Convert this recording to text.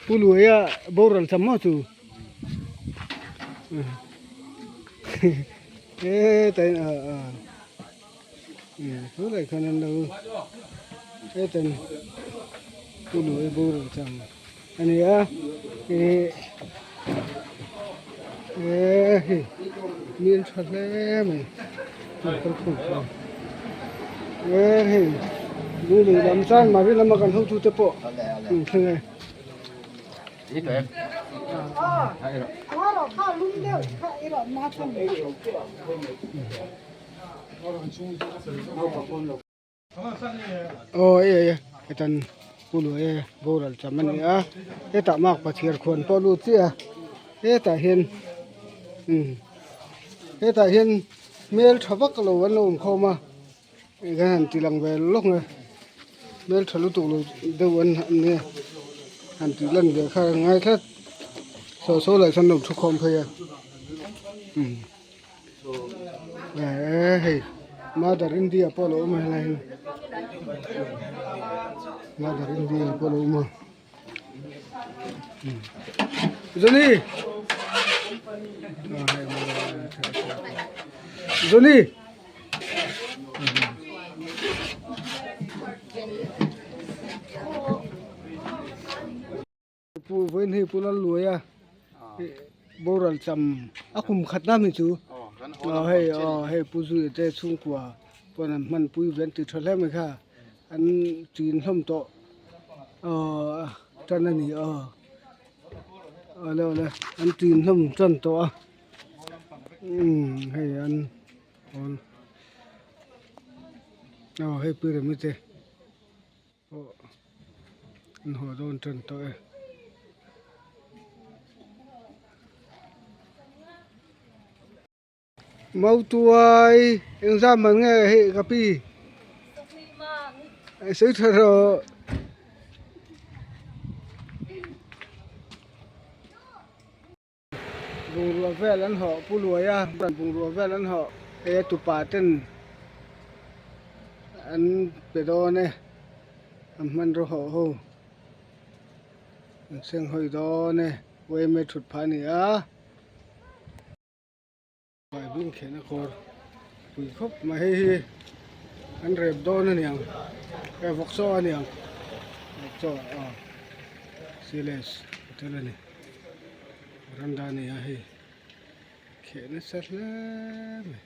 Pu Luaia boral cham maw chu hetah hian ah ah tunah khan an lo hetah Pu Luaia boral cham a ni a ih eh hei mi an tha hle mai eh hei lunglei lam chuan mahni lama kan hotute pawh an thleng e. Aw ei e hetan pu luai e boral cham a ni a hetah mak pathiar khuan pawh a lut chiah a hetah hian umm hetah hian hmel tha vak lo an lo awm khawm a kan han ti lang ve lawk mai hmel tha lutuk lo deuh an nia han tih lan ve kha a ngai tlat saw saw lah sawn an lo thu khawm phei a umm. Eh hei mother india pawh a lo awm a helai hi mother india pawh a lo awm a johnny johnny Pu vawiin hei Pu Lalluaia boral cham a kum khat na mi chu aw hei aw hei Pu Zuia te chhungkua pawn an hman pui ve an ti tha hle mai kha an chin hlawm tawh aw tan a ni aw awle awle an chin hlawm tan tawh a umm hei an awn aw hei Pi Remi te. Pawh an haw dawn tan tawh e. Mautuai engzam man nge hei ka pi sawi tha rawh. Bungrua vel an hawh pu luai a bungrua vel an hawh hei a tupa ten an pe dawn e an hmanraw hawh ho an seng hawi dawn e yma thut phah a ni a. Vai khen a kawr pui khawp mai hei hi an rep dawn a niang eh vawk chaw a niang vawk chaw aw siles hotel a ni veranda a ni a hei kheh nasa hle mai.